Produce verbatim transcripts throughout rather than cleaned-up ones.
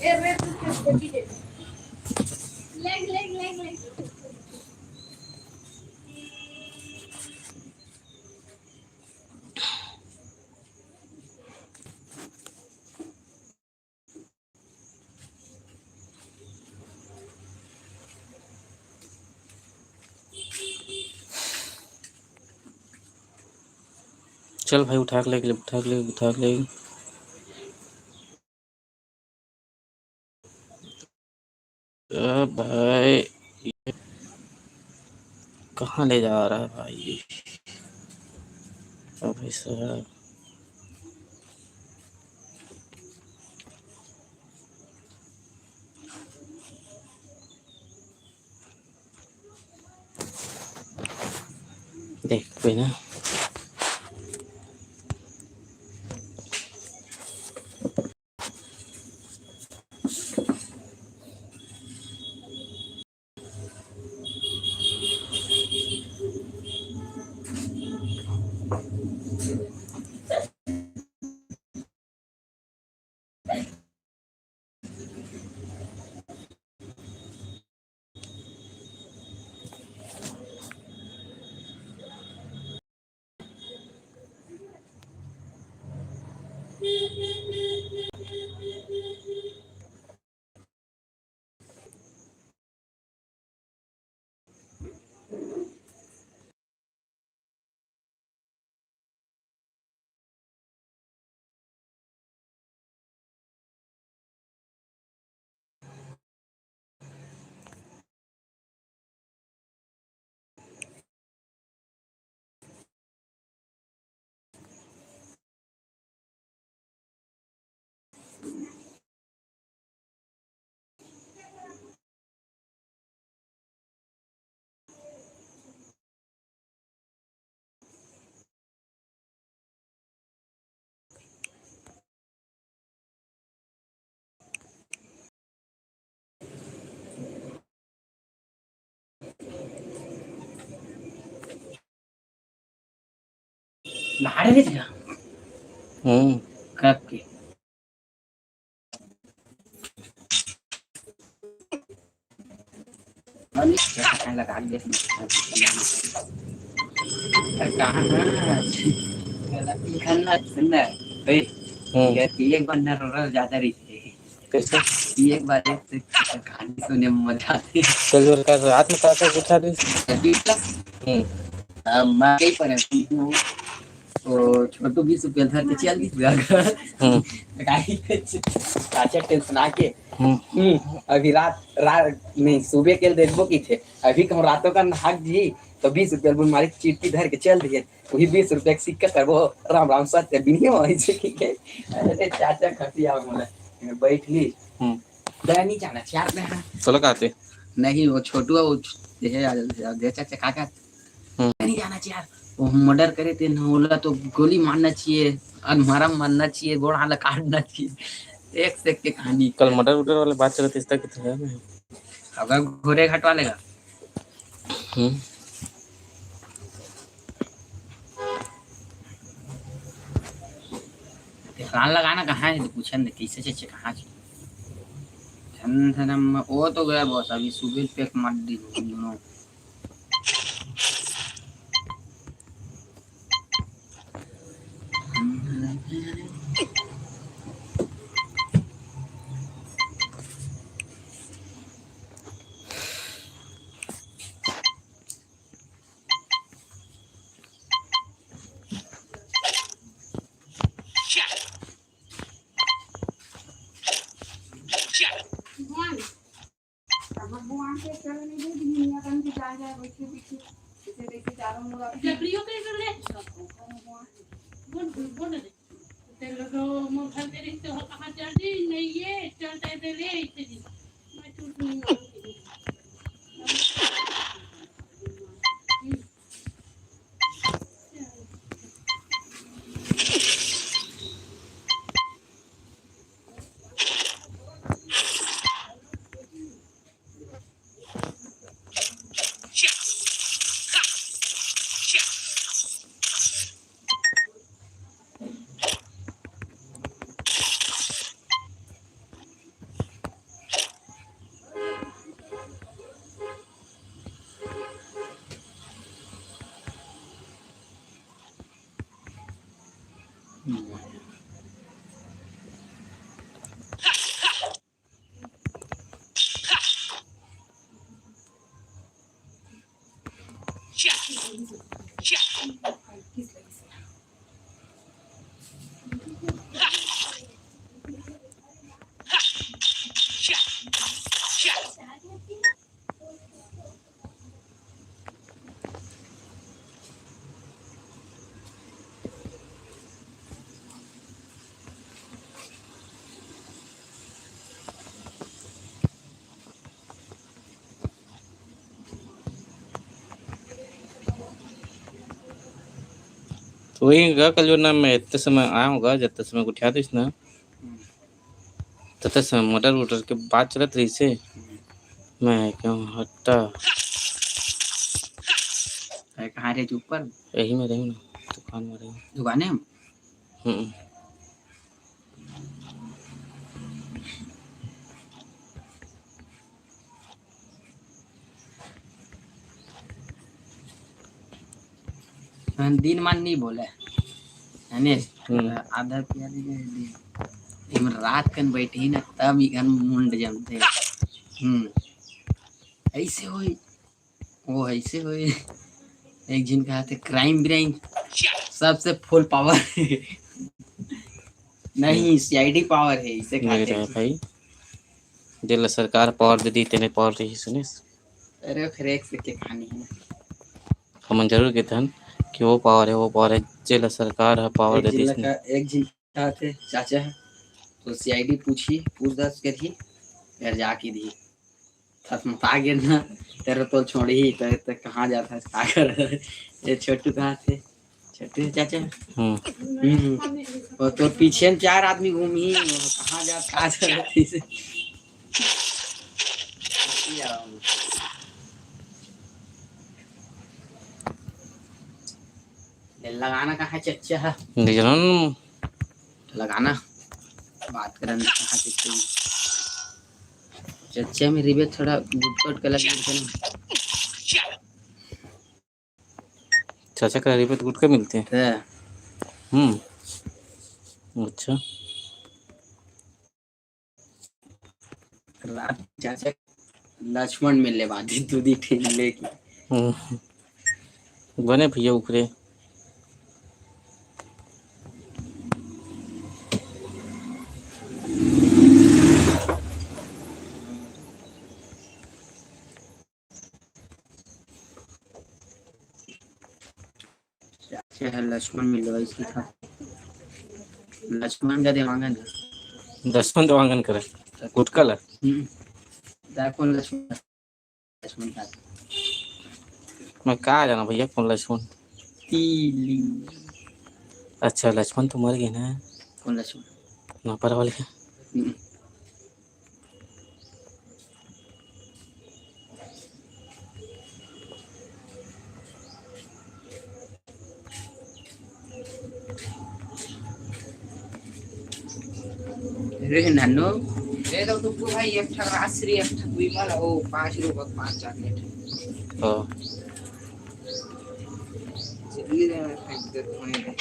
चल भाई, उठा के ले, उठा के ले, उठा के ले। अ, भाई, ये कहाँ ले जा रहा है भाई? ओ भाई साहब। देख कोई ना। नहा रहे थे क्या? हम्म। कब के? अरे, क्या लगा दिया इसमें? अरे, कहाँ है? गलत लिखा ना, सुन ना। ए, हम्म। ये एक बार ना रो रहा, ज्यादा रही। कैसे? ये एक बार एक तो कहानी सुने में मजा आती है। कल और कल रात में का, का पूछा तू? अभी तक हम्म। अ, मैं कहीं पर है, वो छोटू बीस रुपया धर के चल दी पूरा घर। हम्म। गाड़ी पे च-, चाचा टेंशन आके। हम्म। हम्म, अभी रात, रात नहीं, सुबह के देखबो की थे। अभी कहूँ रातों का नहाक जी, तो बीस रुपया बुन मारे चिट्ठी धर के चल दिए। वही बीस रुपया के सिक्का करबो, राम राम सत्य बिनियो ऐसे की के। अरे चाचा खसिया बोले, बैठ ली। हम्म। दया नहीं जाना चार में है। चलो कहते। नहीं, वो छोटू है, वो छ-, ये है, अजय चाचा काका। हम्म। नहीं जाना चाहिए यार। वो मर्डर करे थे ना, बोला तो गोली मारना चाहिए, अधमरा मारना चाहिए, गोड़ हाथ काटना चाहिए। एक से एक के कहानी। कल मर्डर उर्डर वाले बात चलत, इस तरह की तो है नहीं। अगर घोड़े घाट वाले का। हम्म। ध्यान लगाना कहाँ है, पूछन दे, कैसे चचे कहाँ से? धन धनम, वो तो गया बॉस, अभी सुबह पैक मार दी दोनों। वही गा, कल जो ना मैं इतने समय आया हूँ गा, जब तक समय उठा दिस ना, तब तक समय मोटर वोटर के बात चलत रही से। मैं क्यों हट्टा? अरे, कहाँ रहे? ऊपर? यही में रही ना, दुकान में रही। दुकाने में? हम्म। हाँ, दिन मान नहीं बोले, है ने? हम्म। आधा पिया दे दे। एमन रात कन बैठही ना, तब इखन मुंड जमथे। हम्म। ऐसे होई, वो ऐसे होई। एक झिन कहा थे, crime brain सबसे full power। नहीं, CID power है, इसे नहीं कहते रे हैं। भाई, जेला सरकार power दे दी, तेने power रही सुनिस। अरे, खरेक से के कहानी है। हमन जरूर कहथन कि वो power है, वो power है, जेला सरकार ह power एक दे झिन दिस ला ने। का, एक झिन का थे, चाचा है, तो CID पूछी, पूछताछ करही, घर जाके दी। थसमसा गे ना, तेरे तो छोड़ही, ते, ते कहाँ जात हस, का कर? ये छोटू कहाँ थे? छोटू चाचा। हम्म। हम्म। और तोर पीछे में चार आदमी घूमही, कहाँ जात, का कर? ये लगाना कहाँ चच्चा है? नहीं जानो। लगाना। बात करन कहाँ चच्चा है? चच्चा में रिबे थोड़ा गुटकट के लग जाते ना। चाचा का रिबे तो गुटका मिलते हैं। है। हम्म। अच्छा। रात चाचा लक्ष्मण मिले बादी दूधी ठेल लेके। हम्म। बने भैया उखरे। चाचा ह लक्ष्मण मिलवाइस कि था। लक्ष्मण का देवांगन। लक्ष्मण देवांगन करे। गुटका ला। हम्म। दा कौन लक्ष्मण? लक्ष्मण का। मैं का जाना भैया, कौन लक्ष्मण? तीली। अच्छा, लक्ष्मण तो मर गए ना। कौन लक्ष्मण? नापर वाले। हम्म। रे नानो, दे दो तुमको भाई, एक ठा राजश्री, एक ठा विमल, ओ, पाँच रुपये, पाँच चॉकलेट। हाँ। चलिए, फेंक देते हैं।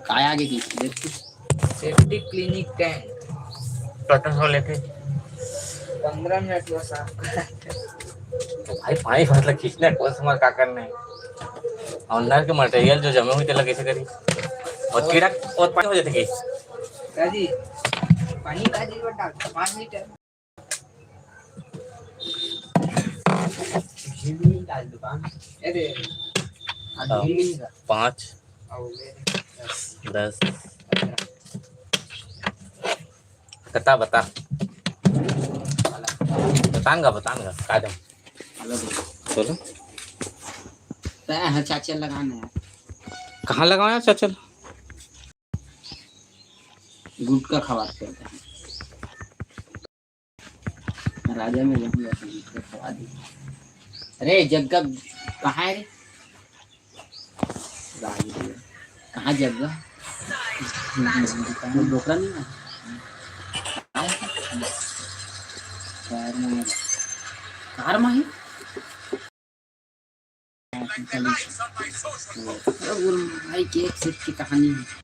काय आगे की देख तू। Septic clinic tank. कतन हो लेथे? पंद्रह मिनट हुआ साफ करा। तो भाई, पानी मतलब खींचना है, कौन सा हमारा का करना है? और अंदर के मटेरियल जो जमे हुए, तेला कैसे करी? और कीड़ा और पानी हो जाते कि? का जी, पानी का जी, वो डाल, पाँच लीटर। झिल्ली डाल दुकान। ए दे। हाँ, हाँ। झिल्ली का। पाँच, और ये दस। दस। कता बता। बताऊंगा, बताऊंगा, काटम। हेलो। बोलो। तै ह चाचा लगाना है। कहाँ लगाओ यार चाचा? गुटखा खवाते हैं। राजा में जब भी आता है, तो खवा दी। अरे, जग्गा कहाँ है रे? राज भैया। कहाँ जग्गा? वो डोकरा नहीं है? कार में है। कार में है? भाई, के एक सेट की कहानी है।